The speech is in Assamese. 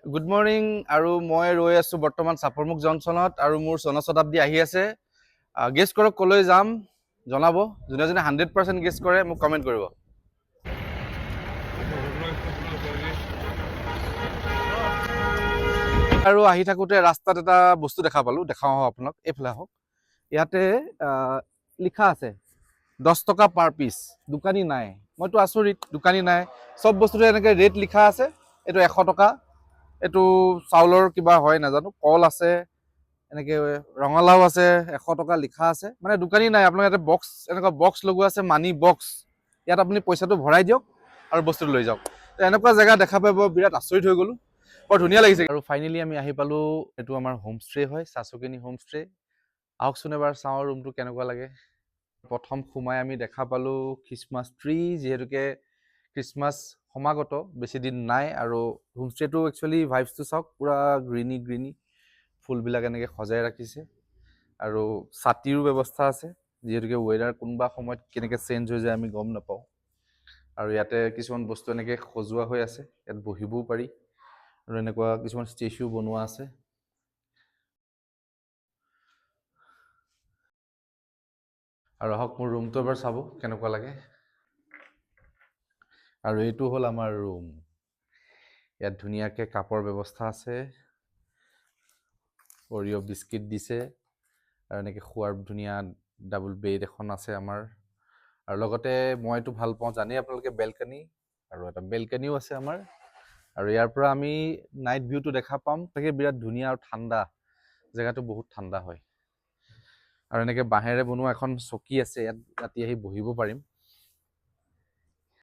Good morning. আৰু মই ৰৈ আছোঁ বৰ্তমান চাপৰমুখ জংচনত আৰু মোৰ জনশতাব্দী আহি আছে। গেছ কৰক ক'লৈ যাম, জনাব। যোনে যোনে 100% গেছ কৰে, মোক কমেণ্ট কৰিব। আৰু আহি থাকোঁতে ৰাস্তাত এটা বস্তু দেখা পালোঁ, দেখাওঁ আহক আপোনাক। এইফালে আহক। ইয়াতে লিখা আছে 10 টকা পাৰ পিচ। দোকানী নাই, মইতো আচৰিত, দোকানী নাই। চব বস্তুতে এনেকৈ ৰেট লিখা আছে। এইটো 100 টকা, এইটো চাউলৰ কিবা হয় নাজানো, কল আছে, এনেকৈ ৰঙালাও আছে, 100 টকা লিখা আছে। মানে দোকানী নাই। আপোনালোকে ইয়াতে বক্স, এনেকুৱা বক্স লগোৱা আছে, মানি বক্স। ইয়াত আপুনি পইচাটো ভৰাই দিয়ক আৰু বস্তুটো লৈ যাওক। তো এনেকুৱা জেগা দেখা পাই বৰ বিৰাট আচৰিত হৈ গ'লোঁ, বৰ ধুনীয়া লাগিছে। আৰু ফাইনেলি আমি আহি পালোঁ। এইটো আমাৰ হোমষ্টে হয়, চাচকিনি হোমষ্টে। আহকচোন এবাৰ চাওঁ ৰুমটো কেনেকুৱা লাগে। প্ৰথম সোমাই আমি দেখা পালোঁ খ্ৰীষ্টমাছ ট্ৰী, যিহেতুকে খ্ৰীষ্টমাছ সমাগত, বেছি দিন নাই। আৰু হোমষ্টেটো একচুৱেলি ভাইবছটো চাওক, পূৰা গ্ৰীণি গ্ৰীণি ফুলবিলাক এনেকৈ সজাই ৰাখিছে আৰু ছাতিৰো ব্যৱস্থা আছে, যিহেতুকে ৱেডাৰ কোনোবা সময়ত কেনেকৈ চেঞ্জ হৈ যায় আমি গম নাপাওঁ। আৰু ইয়াতে কিছুমান বস্তু এনেকৈ সজোৱা হৈ আছে, ইয়াত বহিবও পাৰি আৰু এনেকুৱা কিছুমান ষ্টেচু বনোৱা আছে। আৰু আহক, মোৰ ৰুমটো এবাৰ চাব কেনেকুৱা লাগে। আৰু এইটো হ'ল আমাৰ ৰুম। ইয়াত ধুনীয়াকৈ কাপৰ ব্যৱস্থা আছে, অৰিঅ' বিস্কিট দিছে আৰু এনেকৈ শোৱাৰ ধুনীয়া ডাবল বেড এখন আছে আমাৰ। আৰু লগতে মইতো ভাল পাওঁ, জানেই আপোনালোকে, বেলকনি, আৰু এটা বেলকনিও আছে আমাৰ। আৰু ইয়াৰ পৰা আমি নাইট ভিউটো দেখা পাম। তাকে বিৰাট ধুনীয়া আৰু ঠাণ্ডা, জেগাটো বহুত ঠাণ্ডা হয়। আৰু এনেকৈ বাঁহেৰে বনোৱা এখন চকী আছে, ইয়াত ৰাতি আহি বহিব পাৰিম।